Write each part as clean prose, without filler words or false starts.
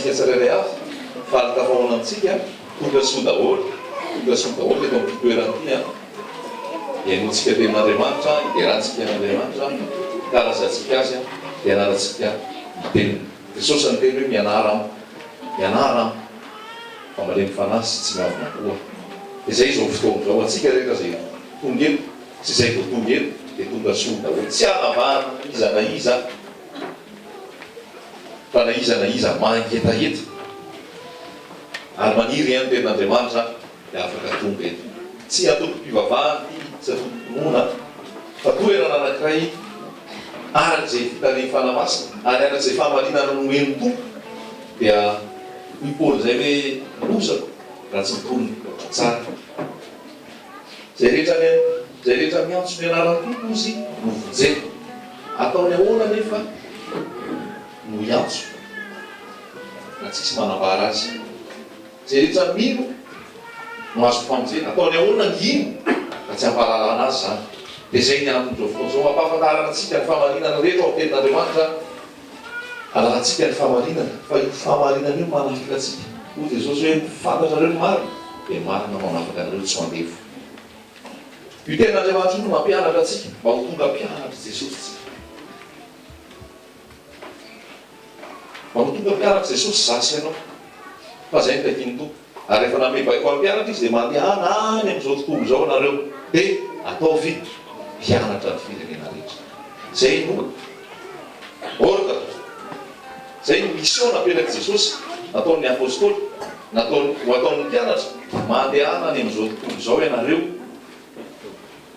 antsika tsirairay avy, faly tafahoana amintsika, tonga soa daholo, tonga soa daholo eto amin'ity toerana ity an! Hihainoantsika tenin'Andriamanitra, hiderantsika an'Andriamanitra, hikalazantsika Azy, hianarantsika ny teniny. Jesosy niteny hoe mianara amiko, mianara amiko, fa malemy fanahy sy tsy miavona koa. Dia izay izao fotoana izao, antsika rehetra izay tonga eto sy izay vao tonga eto dia tonga soa daholo, tsy hanavahana iza na iza. Fa na iza na iza mangetaheta ary maniry hihaino ny Tenin'Andriamanitra dia afaka tonga eto. Tsy antokom-pivavahana ity, tsy antokom-pinoana, fa toerana anankiray araka izay fitarihin'ny Fanahy Masina ary araka izay fahamarinana nomen'ny Tompo. Dia hoy Paoly izay hoe, Lozako raha tsy mitory ny filazantsara. Izay rehetra izay rehetra miantso ny anaran'ny Tompo ozy no vonjena. Ataony ahoana anefa no hiantso raha tsisy manambara azy? Izay rehetra mino no azo famonjena. Ataony ahoana ny hino raha tsy ampahalalana azy izany? Dia izay ny anton'izao fotoana izao, hampahafantarana antsika ny fahamarinana rehetra ao amin'ny Tenin'Andriamanitra. Alalantsika ny fahamarinana, fa io fahamarinana io manafaka antsika. Hoy Jesosy hoe, Fantatrareo ny marina, dia ny marina no hanafaka anareo tsy ho andevo. Io Tenin'Andriamanitra io no mampianatra antsika mba ho tonga mpianatr'i Jesosy isika. Mba ho tonga mpianatr'i Jesosy izaho sy ianao. Fa izay no takian'ny Tompo. Ary rehefa nanome baiko an'ny mpianatra Izy dia mandehana any amin'izao tontolo izao ianareo dia ataovy mpianatra ny firenena rehetra. Izay no ordre, izay no mission napetrak'i Jesosy nataon'ny Apostoly, nataony ho ataon'ny mpianatra, mandehana any amin'izao tontolo izao ianareo,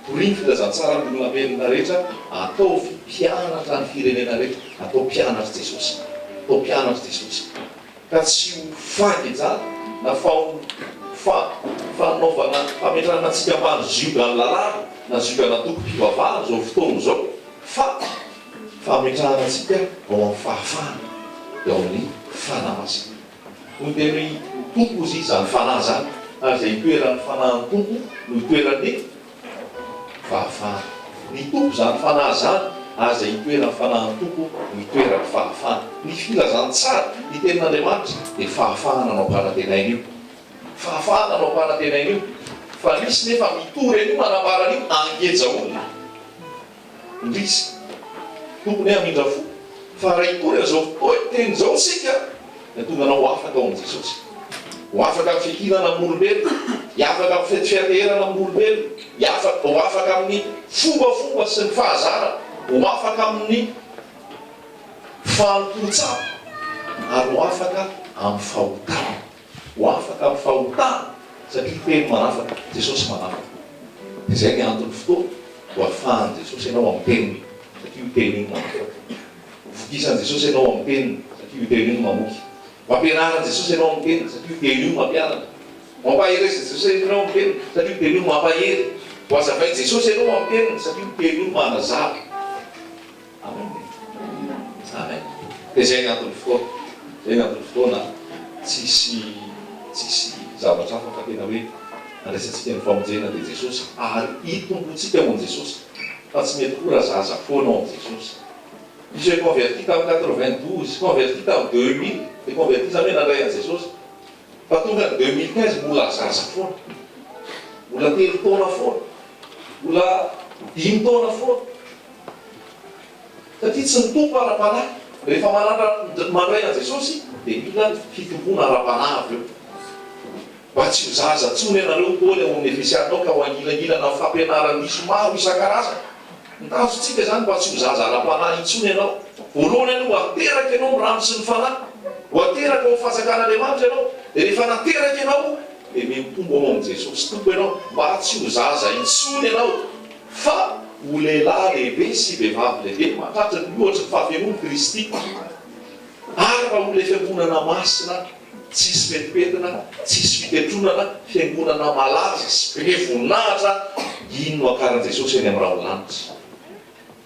torio ny filazantsara amin'ny olona velona rehetra, ataovy mpianatra ny firenena rehetra, atao mpianatr'i Jesosy, atao mpianatr'i Jesosy. ka tsy ho fangejana na fa fanaovana fametrahana antsika ambany ziogan'ny lalàna na ziogan'antokom-pivavahana izao fotoana izao fa fametrahana antsika ao amin'ny fahafahana dia ao amin'ny Fanahy Masina. Hoy ny teny hoe ny Tompo hozy izany Fanahy izany ary izay itoeran'ny Fanahin'ny Tompo no itoeran'ny fahafahana. Ny Tompo izany Fanahy izany, ary izay itoeran'ny Fanahin'ny Tompo no itoeran'ny fahafahana. Ny filazantsara, ny Tenin'Andriamanitra, dia fahafahana no ampanantenaina io. Fahafahana no ampanantenaina io. Fa misy nefa mitory an'io, manambara an'io, angeja olona. Indrisy! Tokony hamindra fo fa raha hitory an'izao teny izao isika dia tonga anao ho afaka ao amin'i Jesosy. Ho afaka amin'ny fikianana amin'olombelona, hiafaka amin'ny fety fianteherana amin'olombelona, hiafaka, ho afaka amin'ny fombafomba sy ny fahazarana, ho afaka amin'ny fanompoan-tsampy ary ho afaka amin'ny fahotana. Ho afaka amin'ny fahotana satria teny manafaka, Jesosy manafaka. Dia izay ny anton'ny fotoana ho afahan'i Jesosy ianao amin'ny teniny satria io teny io manafaka. Ho vokisan'i Jesosy ianao amin'ny teniny satria io teny io mamoky. Ho ampianaran'i Jesosy ianao amin'ny teniny satria io teny io mampianatra. Ho ampaherezin'i Jesosy ianao amin'ny teniny satria io teny io mampahery. Ho hazavain'i Jesosy ianao amin'ny teniny satria io teny io manazava. Amen e! Amen! Dia izay ny anton'ny fotoana, izay ny anton'ny fotoana, tsisy tsisy zavatra hafa fa tena hoe andraisantsika ny famonjena dia Jesosy ary hitomboantsika ao amin'i Jesosy fa tsy mety koa raha zaza foana ao amin'i Jesosy. Misy hoe converti tamin'ny 92, converti tamin'ny 2000, dia converti izany hoe nandray an'i Jesosy fa tonga ny 2015 mbola zaza foana, mbola telo taona foana, mbola dimy taona foana. Satria tsy mitombo ara-panahy. Rehefa manana mandray an'i Jesosy dia mila fitomboana ara-panahy avy eo. Mba tsy ho zaza intsony ianareo hoy Paoly ao amin'ny Efesiana ao ka ho angilangilana amin'ny fampianaran-diso maro isan-karazany. Ny tanjontsika izany mba tsy ho zaza ara-panahy intsony ianao. Voalohany aloha ho ateraka ianao amin'ny rano sy ny fanahy. Ho ateraka ao amin'ny fanjakan'Andriamanitra ianao. Dia rehefa nateraka ianao dia mitombo ao amin'i Jesosy Tompo ianao mba tsy ho zaza intsony ianao. Fa ho lehilahy lehibe sy vehivavy lehibe mahatratra ny ohatry ny fahafenoan'i Kristy, ary mba ho ilay fiangonana masina, tsisy pentimpentina, tsisy fiketronana, fiangonana malaza sy be voninahitra, iny no hakaran'i Jesosy eny amin'ny rahon'ny lanitra.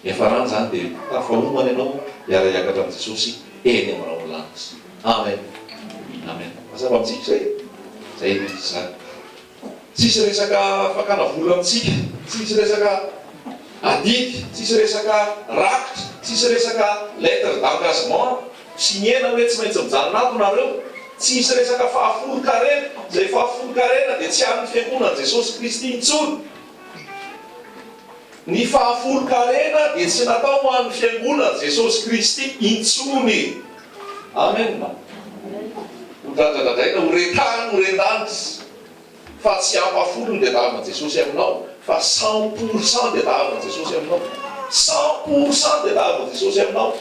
Ny hafarany izany dia tafahomana ianao hiara-hiakatra amin'i Jesosy eny amin'ny rahon'ny lanitra. Amen. Amen. Mazava amintsika izay? Izay no izy izany. Tsisy resaka fakana vola amintsika, tsisy resaka adidy, tsisy resaka rakitra, tsisy resaka lettre d'engagement. Signena hoe tsy maintsy mijanona ato nareo. Tsy hisy resaka fahafolon-karena. Izay fahafolon-karena dia tsy an'ny Fiangonan'i Jesosy Kristy intsony. Ny fahafolon-karena dia tsy natao ho an'ny Fiangonan'i Jesosy Kristy intsony. Amen. Ho dradradradraina, ho retahiny, ho ren-danitra. Fa tsy ampafolony dia davan'i Jesosy aminao fa 100% dia davan'i Jesosy aminao. 100% dia davan'i Jesosy aminao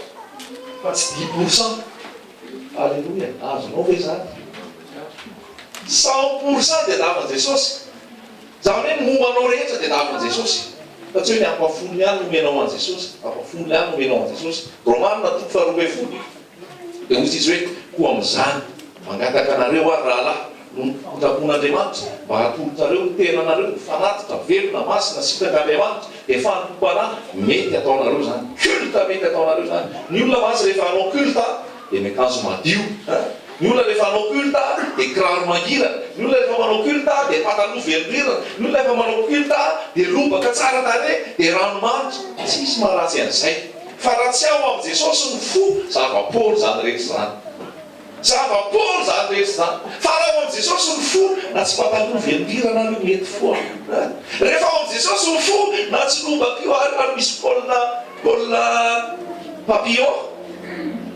fa tsy 10%. Aleloia, azonao ve izany? 100% dia davan'i Jesosy. Izany hoe ny momba anao rehetra dia davan'i Jesosy. Fa tsy hoe ny ampafolony ihany no omenao an'i Jesosy, ampafolony ihany no omenao an'i Jesosy. Romana toko faharoa 12. Dia hoy izy hoe, Koa amin'izany, mangataka anareo aho, ry rahalahy, noho ny famindram-pon'Andriamanitra, mba hatolotrareo ny tenanareo ho fanatitra velona, masina, sitrak'Andriamanitra, dia fanompoam-panahy mety ataonareo izany. Culte mety ataonareo izany. Ny olona mantsy rehefa hanao culte dia miakanjo madio an! Ny olona rehefa hanao culte dia kiraro mangirana, ny olona rehefa manao culte dia pataloha velondrirana, ny olona rehefa manao culte dia lobaka tsara tarehy, dia ranomanitra. Tsisy maharatsy an'izay. Fa raha tsy ao amin'i Jesosy ny fo, zava-poana izany rehetra izany. Zava-poana izany rehetra izany. Fa raha ao amin'i Jesosy ny fo, na tsy pataloha velondrirana ary io mety foana. Rehefa ao amin'i Jesosy ny fo, na tsy lobaka io ary ary misy col col papillon,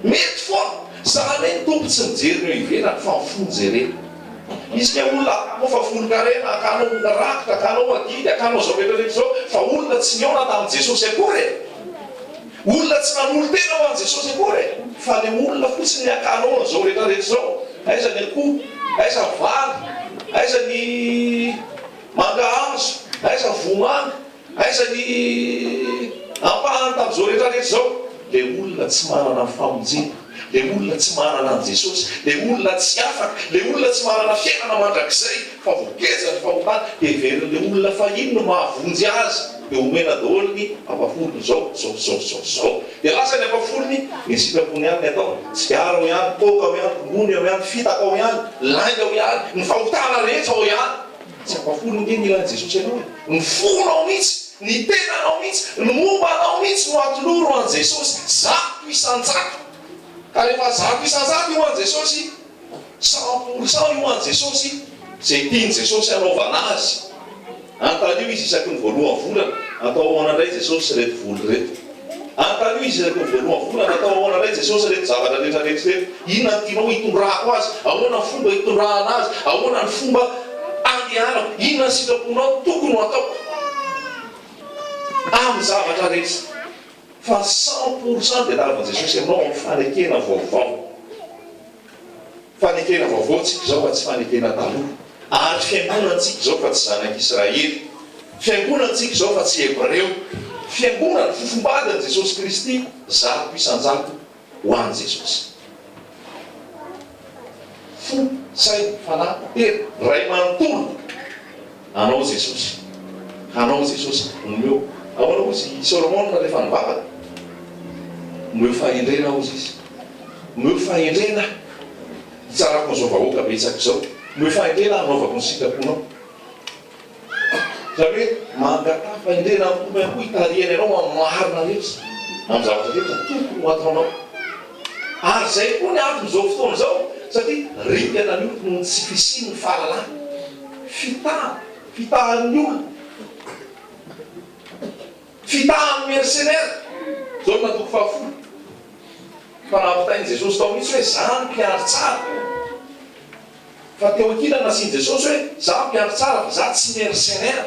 mety foana. Izany hoe ny Tompo tsy mijery ny eo ivelany fa ny fo no jereny. Misy ny olona akanao fa volon-karena, akanao rakitra, akanao adidy, akanao izao rehetra rehetra izao, fa olona tsy nihaona tamin'i Jesosy akory e! Olona tsy nanolo-tena ho an'i Jesosy akory e! Fa le olona fotsiny ny akanao an'izao rehetra rehetra izao, aiza ny akoho, aiza ny vary, aiza ny mangahazo, aiza ny vomanga, Aiza ny ampahany tamin'izao rehetra rehetra izao? Ilay olona tsy manana ny famonjena, ilay olona tsy manana an'i Jesosy, ilay olona tsy afaka, ilay olona tsy manana fiainana mandrakizay fa voageja ny fahotana, dia heverin'ilay olona fa iny no mahavonjy azy, dia omena daholo ny ampafolony izao, izao, izao, izao, izao. Dia lasa ny ampafolony, ny sitrapony ihany ny ataony, sigara ao ihany, toaka ao ihany, rongony ao ihany, fitaka ao ihany, lainga ao ihany, ny fahotana rehetra ao ihany. Tsy ampafolony ange ny ilan'i Jesosy anao e! Ny fonao mihitsy, ny tenanao mihitsy, ny momba anao mihitsy no atoloro an'i Jesosy 100%. Ka rehefa 100% io an'i Jesosy, 100% io an'i Jesosy, izay tian'i Jesosy hanaovana azy. Antanio izy isaky ny voalohan'ny volana, atao ahoana indray Jesosy ireto vola ireto? Antanio izy isaky ny voalohan'ny volana, atao ahoana indray Jesosy ireto zavatra rehetra rehetra ireto? Inona no tianao hitondrako azy? Ahoana ny fomba hitondrahana azy? Ahoana ny fomba andehanako? Inona ny sitraponao tokony ho ataoko amin'ny zavatra rehetra? Fa 100% dia lavin'i Jesosy aminao amin'ny fanekena vaovao. Fanekena vaovao tsika izao fa tsy fanekena taloha. Ary fiangonana tsika izao fa tsy zanak'Israely. Fiangonana tsika izao fa tsy Hebreo. Fiangonana, fofombadin'i Jesosy Kristy, 100% ho an'i Jesosy. Fo, saina, fanahy, hery, ray manontolo anao Jesosy. Hanao Jesosy. Omeo. Ahoana hozy i Solomona rehefa nivavaka? Omeo fahendrena hozy izy. Omeo fahendrena aho hitsarako an'izao vahoaka betsaka izao. Omeo fahendrena aho hanaovako ny sitraponao. Izany hoe mangataha fahendrena amin'ny Tompo ihany koa hitarihany anao amin'ny marina rehetra, amin'ny zavatra rehetra tokony ho ataonao. Ary izay koa ny anton'izao fotoana izao, satria ringana ny olona noho ny tsy fisian'ny fahalalana. Fitahana, fitahan'ny olona, fitahan'ny mercenaires. Jaona toko fahafolo. Fa nampitain'i Jesosy tao mihitsy hoe, Za no mpiandry tsara. Fa teo ankilany nasian'i Jesosy hoe, Za mpiandry tsara fa za tsy mercenaire.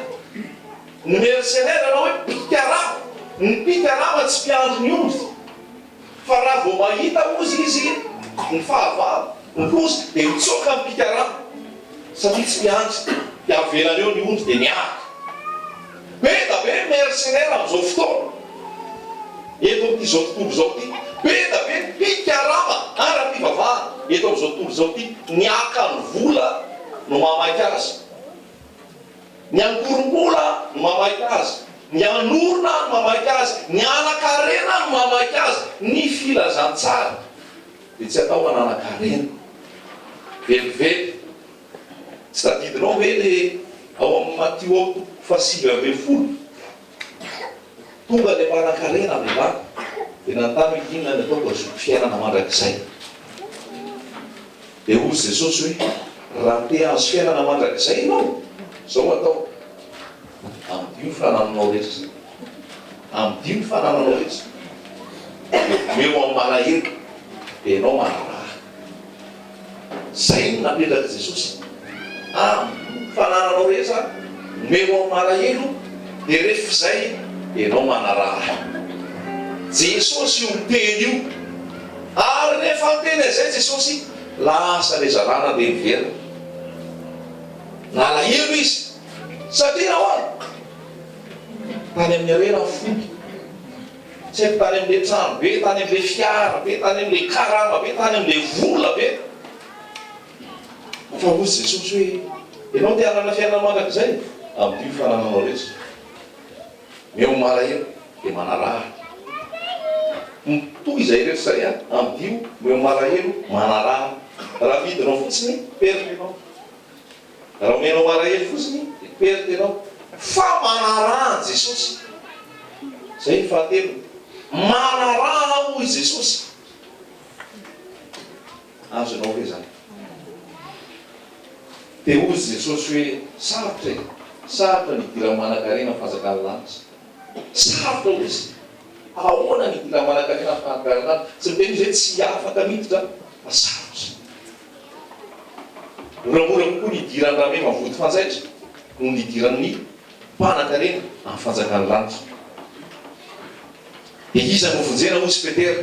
Ny mercenaire na hoe mpikarama, ny mpikarama tsy mpiandry ny ondry. Fa raha vao mahita hozy izy ny fahavalo, ny loza, dia mitsoaka ny mpikarama. Satria tsy mpiandry, dia avelany eo ny ondry dia miady. Be da be ny mercenaire amin'izao fotoana eto amin'ity izao tontolo izao ity. Be da be ny mpikarama ara-pivavahana eto amin'izao tontolo izao ity. Ny haka ny vola no mahamaika azy. Ny hangorom-bola no mahamaika azy. Ny hanorina no mahamaika azy. Ny hanan-karena no mahamaika azy. Ny filazantsara dia tsy atao hananan-karena velively. Tsy tadidinao ve le ao amin'ny Matio ao toko faha 19? Tonga le mpanankarena lehilahy. Dia nanontany hoe inona ny ataoko hahazoako fiainana mandrakizay. Dia hozy Jesosy hoe, Raha te hahazo fiainana mandrakizay ianao, izao atao, amidio ny fanananao rehetra. Amidio ny fanananao rehetra, dia omeo amin'ny malahelo, dia ianao manaraha. Izay no napetrak'i Jesosy. Amidio ny fanananao rehetra, omeo amin'ny malahelo, dia rehefa izay, dia ianao manaraha ahy. Jesosy io miteny io. Ary rehefa niteny an'izay Jesosy, lasa ilay zalahy nandeha niverina. Nalahelo izy. Satria nahoana? Tany amin'ny harena ny fony. Tsy haiko tany amin'ilay trano be, tany amin'ilay fiara be, tany amin'ilay karama be, tany amin'ilay vola be. Fa hoy Jesosy hoe, Ianao te hanana fiainana mandrakizay? Amidio ny fanananao rehetra. Meo malahelo dia manaraha. Mitohy izay rehetra izay an, amidio, meo malahelo, manaraha. Raha amidinao fotsiny, perte ianao. Raha omenao malahelo fotsiny, dia perte ianao. Fa manaraha an'i Jesosy. Izay ny fahatelony. Manaraha aho hoy Jesosy. Azonao ve izany? Dia hozy Jesosy hoe, Sarotra e! Sarotra ny hidiran'ny manankarena amin'ny fanjakan'ny lanitra. Sarotra hoy Izy. Ahoana ny hidiran'ny manankarena amin'ny fanjakan'ny lanitra? Tsy miteny Izy hoe tsy afaka miditra, fa sarotra. Moramora kokoa ny hidiran'ny rameva vody fanjaitra noho ny hidiran'ny mpanankarena amin'ny fanjakan'ny lanitra. Dia iza no vonjena hozy Petera?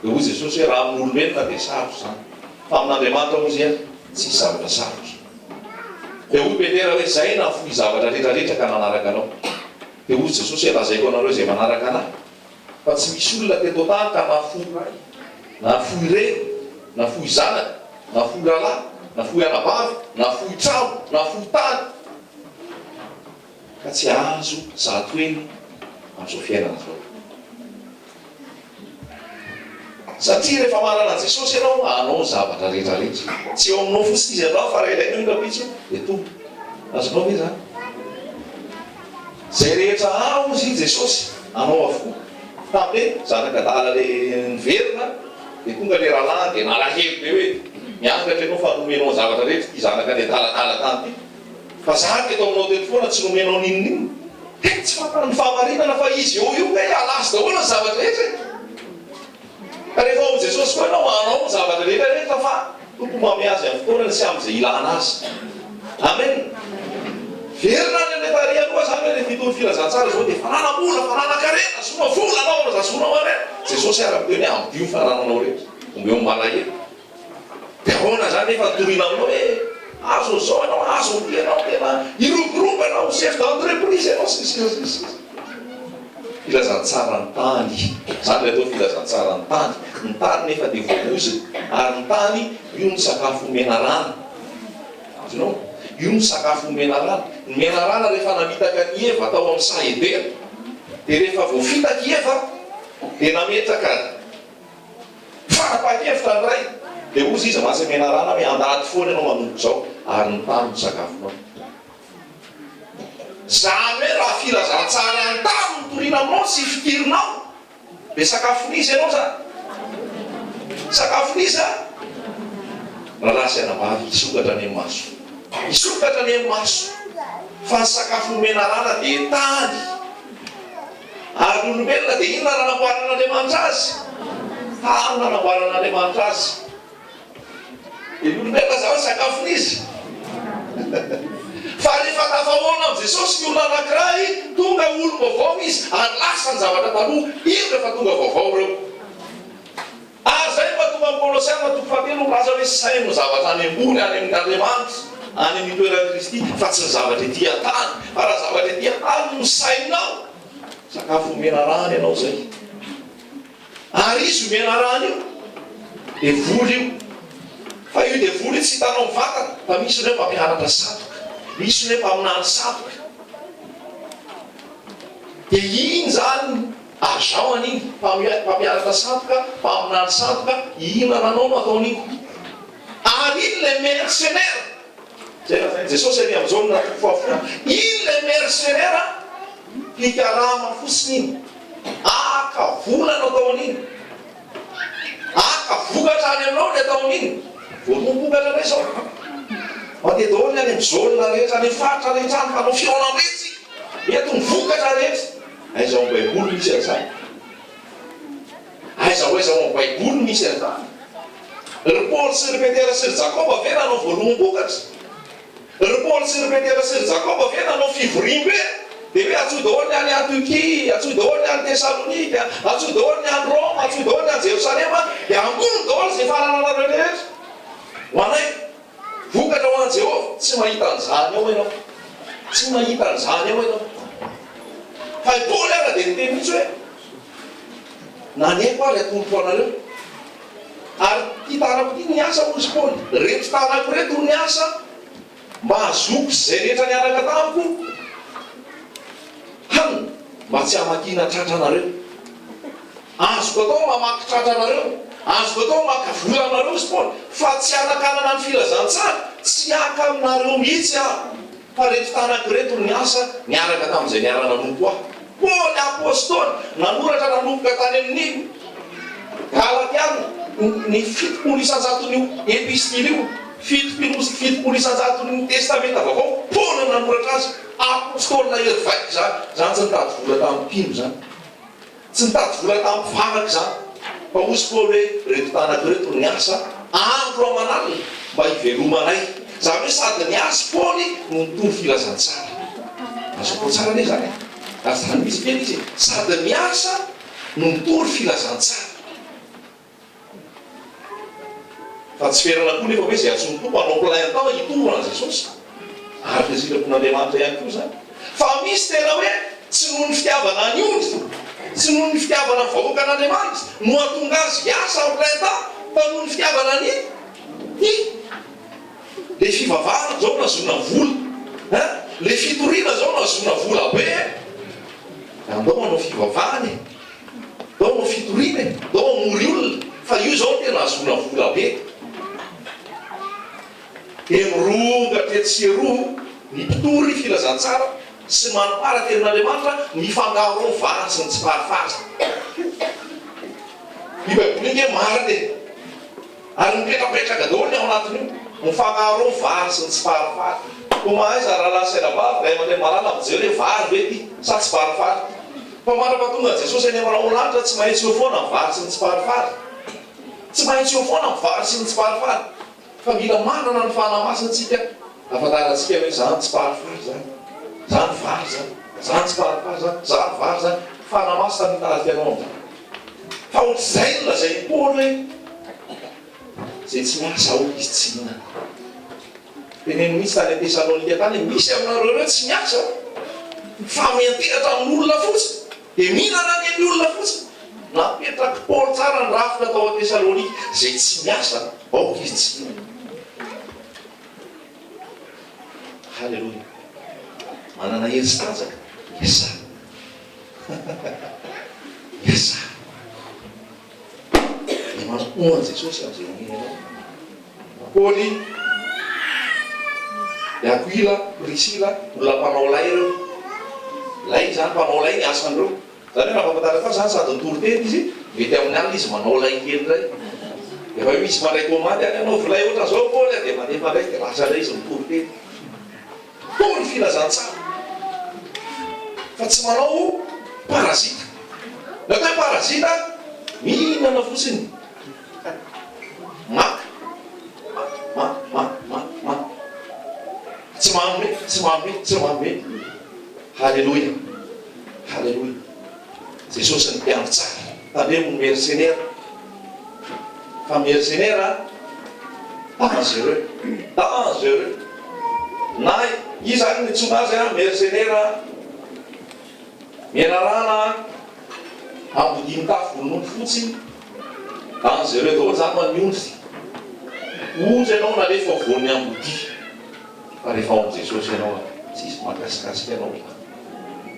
Dia hoy Jesosy hoe, Raha amin'olombelona dia sarotra izany, fa amin'Andriamanitra hozy iha, tsy misy zavatra sarotra. Dia hoy Petera hoe, Izay nahafoy zavatra rehetra rehetra ka nanaraka Anao. Dia hoy Jesosy hoe, Lazaiko anareo izay manaraka Anà, fa tsy misy olona teto an-tany ka nahafoy ray, nahafoy reny, nahafoy zanaka, nahafoy rahalahy, nahafoy anabavy, nahafoy trano, nahafoy tany, ka tsy hahazo zatoheny amin'izao fiainana izao. Satria rehefa manana an'i Jesosy ianao, anao ny zavatra rehetra rehetra. Tsy eo aminao fotsiny Izy androany fa raha ilainao iny rahampitso dia tonga. Azonao ve izany? Izay rehetra ahy hozy i Jesosy, anao avokoa. Tamin'ilay zanak'adala ilay niverina dia tonga ilay rahalahiny dia nalahelo be hoe, miangatra ianao fa nomenao ny zavatra rehetra ity zanaka niadaladala tany ity. Fa za teto aminao teto foana tsy nomenao n'inon'inona. He tsy fantany ny fahamarinana fa izy eo io kay halazo daholo ny zavatra rehetra e. Ka rehefa ao amin'i Jesosy koa ianao manao ny zavatra rehetra rehetra fa Tompo manome azy amin'ny fotoanany sy amin'izay ilana azy. Amen. Verina any amin'ilay tary aloha zany hoe rehefa hitory filazantsara izao dia fananam-bola, fananan-karena, zoma vola anao, azonao harena. Jesosy ary miteny hoe ampidio ny fanananao rehetra, omeo ny malahelo. Dia ahoana izany nefa toriana aminao hoe azo an'izao ianao, azo an'ity ianao, tena hiroborobo ianao, chef d'entreprise ianao, sy ny sisa sy ny sisa. Filazantsaran'ny tany, izany ilay atao filazantsaran'ny tany. Ny tany nefa dia voaozona, ary ny tany io no sakafo menarana. Azonao? Io no sakafo menarana. Ny menarana rehefa namitaka an'i Eva tao amin'ny saha Edena, dia rehefa voafitaka i Eva, dia nametraka Fanapahan-kevitra ny ray, dia hozy izy mantsy menarana hoe handady foana ianao manomboka izao ary ny tany no sakafonao. Izany hoe raha filazantsara ny tany no toriana aminao sy fikirinao dia sakafon'iza ianao izany? Sakafon'iza? Rahalahy sy anabavy, hisokatra anie ny maso. Hisokatra anie ny maso fa ny sakafon'ny menarana dia tany. Ary ny olombelona dia inona nanamboaran'Andriamanitra azy? Tany nanamboaran'Andriamanitra azy. Dia ny olombelona izany sakafon'izy. Fa rehefa tafahoana amin'i Jesosy ny olona anankiray, tonga olom-baovao izy ary lasa ny zavatra taloha, indro efa tonga vaovao ireo. Ary izay no mahatonga ny Kolosiana toko fahatelo milaza hoe saino ny zavatra any ambony, any amin' Andriamanitra, any amin' ny toeran'i Kristy, fa tsy ny zavatra ety an-tany. Fa raha zavatra ety an-tany no sainao, sakafo omena rano ianao izay. Ary izy omena rano io, devoly io. Fa io devoly io tsy hitanao mivantana, fa misy ny hoe mpampianatra sandoka, misy ny hoe mpaminany sandoka. Dia iny izany Azao an'iny, mpampianatra sandoka, mpaminany sandoka, hihinana anao no ataon'iny. Ary iny ilay mercenaire, izay lazain'i Jesosy any amin'ny Jaona toko fahafolo, iny ilay mercenaire mpikarama fotsiny iny. Haka vola no atao an'iny. Haka vokatra any aminao ny atao an'iny. Voaloham-bokatra indray izao. Mandeha daholo ny any amin'ny zone rehetra, any amin'ny faritra rehetra any, hanao fihaonambe isika. Eto ny vokatra rehetra. Aiza ao amin'ny Baiboly misy an'izany? Aiza ho aiza ao amin'ny Baiboly misy an'izany? Ry Paoly sy ry Petera sy ry Jakoba ve nanao voaloham-bokatra? Ry Paoly sy ry Petera sy ry Jakoba ve nanao fivoriambe dia hoe antsoy daholo ny any Antiokia, antsoy daholo ny any Tesalonika, antsoy daholo ny any Roma, antsoy daholo ny any Jerosalema, dia angony daholo izay fanananareo rehetra ho anay? Vokatra ho an'i Jehovah? Tsy mahita an'izany ao ianao. Tsy mahita an'izany ao ianao. Fa i Paoly aza dia niteny mihitsy hoe, Na ny aiko ary atolotro anareo. Ary ity tanako ity niasa, hoy izy Paoly, reto tanako ireto no niasa mba hahazoako sy izay rehetra niaraka tamiko hanina, mba tsy hamakiana tratra anareo. Azoko atao ny mamaky tratra anareo, azoko atao ny maka vola aminareo, hoy izy Paoly, fa tsy hanakanana ny filazantsara, tsy haka aminareo mihitsy aho. Fa reto tanako ireto no niasa niaraka tamin'izay niara-nanompo ahy. Paoly Apostoly nanoratra nanomboka tany amin'ny Galatiana ny 70 isan-jaton'io epistily io, 70 isan-jaton'ny Testamenta Vaovao, Paoly no nanoratra azy. Apostoly nahery vaika izany. Izany tsy nitady vola tamin'ny mpino izany. Tsy nitady vola tamin'ny mpivavaka izany, fa hozy Paoly hoe, Ireto tanako ireto no niasa andro aman'alina mba hivelomanay. Izany hoe sady niasa Paoly no nitory filazantsara. Azo atao tsara anie izany e! Ary izany mihitsy ange ilay izy e! Sady miasa no mitory filazantsara. Fa tsy ferana koa nefa hoe izay antsoin'ny Tompo hanao plein temps hitory an'i Jesosy. Araka ny sitrapon'Andriamanitra ihany koa izany. Fa misy tena hoe tsy noho ny fitiavana ny ondry, tsy noho ny fitiavana ny vahoakan'Andriamanitra no hahatonga azy hiasa en plein temps fa noho ny fitiavana ny i. Le fivavahana zao nahazoana vola hein, le fitoriana zao nahazoana vola be hein. Andao hanao fivavahana e. Ndao hanao fitoriana e! Ndao hamory olona fa io izao no tena ahazoana vola be. Dia mirongatra etsy sy eroa ny mpitory filazantsara sy ny manambara tenin'Andriamanitra mifangaro ao ny vary sy ny tsiparifary. Io baiboly io nge marina e! Ary mipetrapetraka daholo ny ao anatin'io. Mifangaro ao ny vary sy ny tsiparifary. Koa mahaiza rahalahy sy anabavy, ray aman-dreny malala mijery hoe vary ve ity sa tsiparifary. Fa mandra-pahatonga an'i Jesosy any amin'ny rahona lanitra tsy maintsy eo foana ny vary sy ny tsiparifary. Tsy maintsy eo foana ny vary sy ny tsiparifary. Fa mila manana ny Fanahy Masina isika ahafantarantsika hoe izany tsiparifary izany, izany vary izany, izany tsiparifary izany, izany vary izany. Fanahy Masina no hitarika anao amin'izany. Fa ohatr'izay no lazain'i Paoly hoe izay tsy miasa aoka izy tsy hihinana. Teneno mihitsy tany Tesalonika tany hoe misy aminareo ireo tsy miasa fa miantehatra amin'olona fotsiny dia mihinana any amin'ny olona fotsiny. Napetrak'i Paoly tsara ny rafitra tao Tesalonika, izay tsy miasa aoka izy tsy hihinana. Haleloia. Manana hery sy tanjaka? Miasà. Miasà. Dia manompoa an'i Jesosy amin'izay omeny anao. Paoly, i Akoila, Prisila, olona mpanao lay ireo. Lay izany, mpanao lay ny asan'ireo. Izany hoe raha fahafantarako azy izany, sady nitory teny izy, mety amin'ny alina izy manao lay kely indray. Rehefa hoe misy mandray komandy any, anaovy lay ohatran'izao Paoly a, dia mandefa indray, dia lasa indray izy mitory teny. Toa ny filazantsara fa tsy manao parazita. Ny atao hoe parazita, mihinana fotsiny. Maka, maka, maka, maka, maka. Tsy manome, tsy manome, tsy manome. Haleloia, haleloia. Jesosy ny mpiandry tsara. Tandremo ny mersenera. Fa mersenera dangereux, dangereux. Na iza ary no nitsoina azy an, mersenera, menarana, ambodia mitafy volon'ondry fotsy, dangereux daholo zany ho an'ny ondry. Ondry ianao nalefa voan'ny ambodia. Fa rehefa ao amin'i Jesosy ianao an, tsisy mahakasikasika anao izany.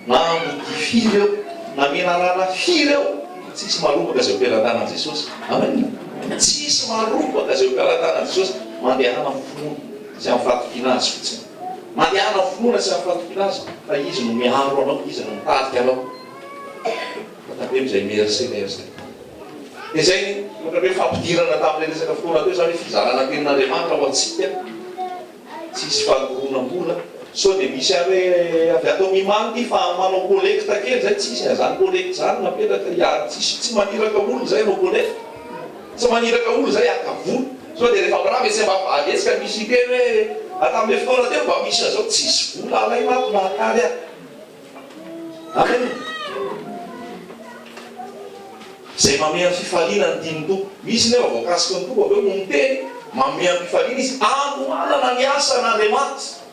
Na ambodia firy eo, na menarana firy eo, tsisy marombaka izay ho mpiara-tanan'i Jesosy. Amen! Tsisy marombaka izay ho mpiara-tanan'i Jesosy. Mandehana amin'ny finoana sy amin'ny fahatokiana Azy fotsiny. Mandehana amin'ny finoana sy amin'ny fahatokiana Azy, fa Izy no miaro anao, Izy no mitarika anao. Fa tandremo izay mercenaire izay. Dia izay ny ohatran'ny hoe fampidirana tamin'ilay resaka fotoana teo izany hoe fizarana tenin'Andriamanitra ho antsika. Tsisy fangoronam-bola. Sao dia misy ary hoe avy ato Mimano ity fa manao collecte kely izay, tsisy an'izany collecte izany napetraka ary tsisy, tsy maniraka olona izay hanao collecte. Tsy maniraka olona izay haka vola. Sao dia rehefa mirava etsy Ambavahady etsy ka misy hiteny hoe tamin'ilay fotoana teo mba misy an'izao, tsisy vola alaina ato na akary aho. Amen. Izay mamehy am-pifaliana ny tian'ny Tompo. Misy nefa voakasiky ny Tompo avy eo no miteny, mamehy am-pifaliana izy hanohanana ny asan'Andriamanitra.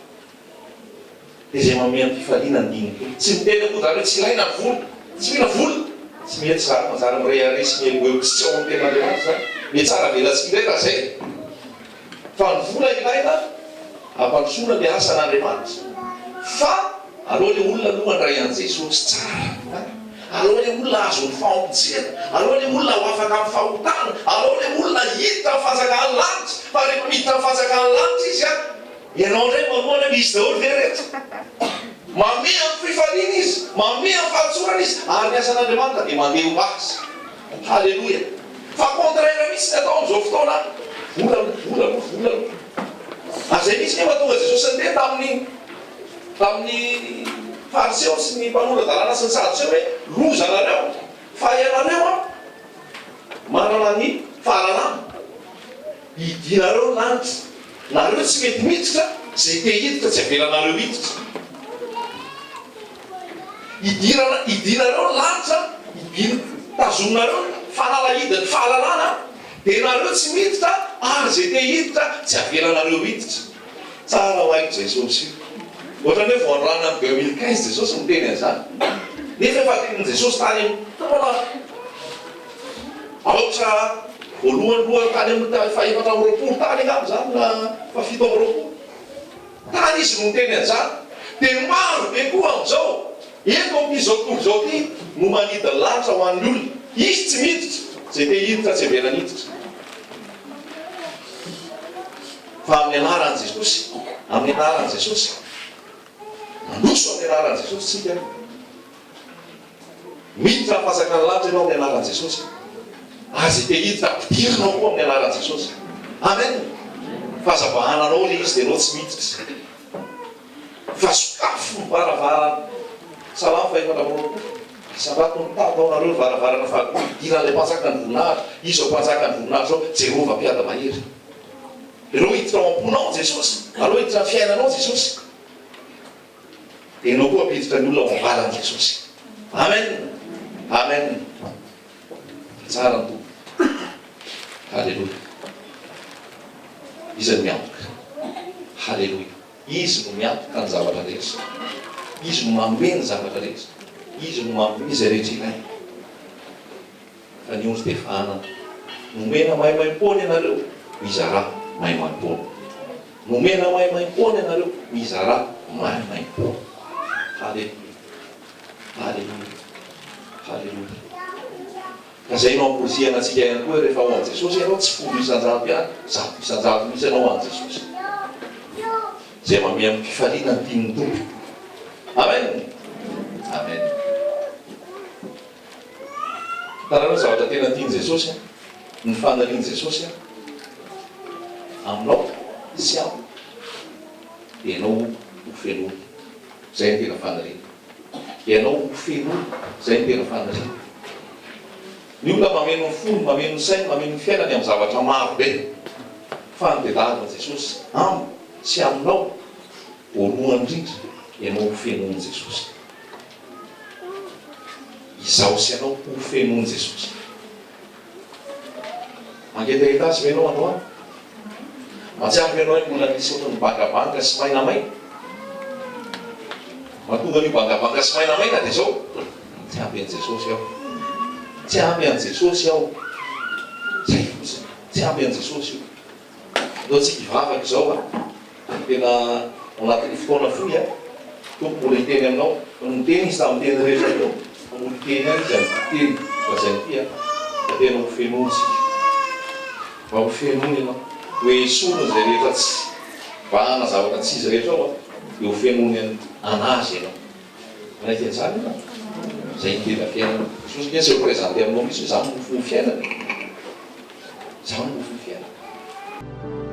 Dia izay mamehy am-pifaliana ny tian'ny Tompo. Tsy miteny akory izany hoe tsy ilaina ny vola. Tsy mila vola. Tsy mety izany, manjary mirehareha sy mieboebo sy tsy ao amin'ny tenin'Andriamanitra izany. Mihatsara velatsihy indray raha izay. Fa ny vola ilaina hampandrosoana ny asan'Andriamanitra. Fa aleo le olona aloha handray an'i Jesosy tsara an! Aleo le olona hahazo ny famonjena, aleo le olona ho afaka amin'ny fahotana, aleo le olona hiditra amin'ny fanjakan'ny lanitra. Fa rehefa miditra amin'ny fanjakan'ny lanitra izy an, ianao indray manohana hoe misy daholo ve ireto? Manome amin'ny fifaliana izy, manome amin'ny fahatsorana izy, ary ny asan'Andriamanitra dia mandeha ho azy. Haleloia! Fa contraire mihitsy ny atao amin'izao fotoana, vola aloha, vola aloha, vola aloha. Ary izay mihitsy nefa tonga Jesosy niteny tamin'ny tamin'ny Fariseo sy ny mpanora-dalàna sy ny Sadoseo hoe, lozanareo fa ianareo an manana ny fahalalana, hidinareo ny lanitra, nareo tsy mety miditra, izay te hiditra tsy avelanareo hiditra. Hidirana, hidinareo ny lanitra, hidin, tazominareo ny fanalahidin'ny fahalalana, dia nareo tsy miditra ary izay te hiditra tsy avelanareo hiditra. Tsara ho haiko Jesosy io. Ohatran'ny hoe vao androany amin'ny 2015 Jesosy niteny an'izany. Nefa efa tenin'i Jesosy tany amin'ny taona aotra voalohany lohany tany amin'ny faha 24 tany angamba izany na faha 27. Tany izy no niteny an'izany. Dia maro be koa amin'izao, eto amin'ity izao tontolo izao ity, no manidy lanitra ho an'ny olona. Izy tsy miditra, izay te hiditra tsy avelany hiditra. Fa amin'ny anaran'i Jesosy, amin'ny anaran'i Jesosy, mandroso amin'ny anaran'i Jesosy isika. Miditra amin'ny fanjakan'ny lanitra ianao amin'ny anaran'i Jesosy. Ary izay te hiditra ampidirina ao koa amin'ny anaran'i Jesosy. Amen! Fa aza bahananao ilay izy dia ianao tsy miditra. Fa sokafo ny varavarana. Salamo faha-24. Asandrato ny tataonareo ny varavarana fahagola hidiran'ilay Mpanjakan'ny voninahitra. Iza izao Mpanjakan'ny voninahitra izao? Jehovah Mpiady mahery. Aleo hiditra ao am-ponao Jesosy. Aleo hiditra amin'ny fiainanao Jesosy. Dia ianao koa hampiditra ny olona ao am-balan'i Jesosy. Amen! Amen! Tsara ny Tompo. Haleloia. Iza no miantoka? Haleloia. Izy no miantoka ny zavatra rehetra. Izy no manome ny zavatra rehetra. Izy no manome izay rehetra ilaina. Fa ny ondry dia fahanana. Nomena maimaimpoana ianareo, mizarà maimaimpoana. Nomena maimaimpoana ianareo, mizarà maimaimpoana. Haleloia! Haleloia! Haleloia! Ka izay no amporisihana antsika ihany koa hoe rehefa ao amin'i Jesosy ianao, tsy 10% ihany, 100% mihitsy ianao ho an'i Jesosy. Izay manome amim-pifaliana ny tian'ny Tompo. Amen! Amen! Hitanareo ny zavatra tena tian'i Jesosy an? Ny fanirian'i Jesosy an, aminao sy amiko, dia ianao ho fenoiny. Izay no tena faniriany. Ianao ho fenoiny. Izay no tena faniriany. Ny olona mameno ny fony, mameno ny sainy, mameno ny fiainany amin'ny zavatra maro be. Fa ny tediavin'i Jesosy amiko sy aminao, voalohany indrindra, ianao ho fenoin'i Jesosy. Izaho sy ianao ho fenoin'i Jesosy. Mangetaheta Azy ve ianao androany? Mahatsiaro ve ianao hoe mbola misy ohatran'ny bangabanga sy mainamaina? Mahatonga an'io bangabanga sy mainamaina dia izao, tsy ampy an'i Jesosy aho. Tsy ampy an'i Jesosy aho. Izay fotsiny, tsy ampy an'i Jesosy io. Andao tsika hivavaka izao a! Tena ao anatin'ny fotoana fohy a! Tompo mbola hiteny aminao. Niteny izy tamin'ny teny rehetra teo, fa mbola hiteny ihany izy amin'ity teny lazainy ity a! Fa tena ho fenoiny isika. Mba ho fenoiny ianao. Hoe esoriny izay rehetra tsy bahana zavatra tsy izy rehetra ao a! Dia ho fenoiny an'azy ianao. Manaiky an'izany ianao? Izay no tena fiainana. Jesosy ange se présenter aminao mihitsy hoe izaho no mofon'ny fiainana e. Izaho no mofon'ny fiainana.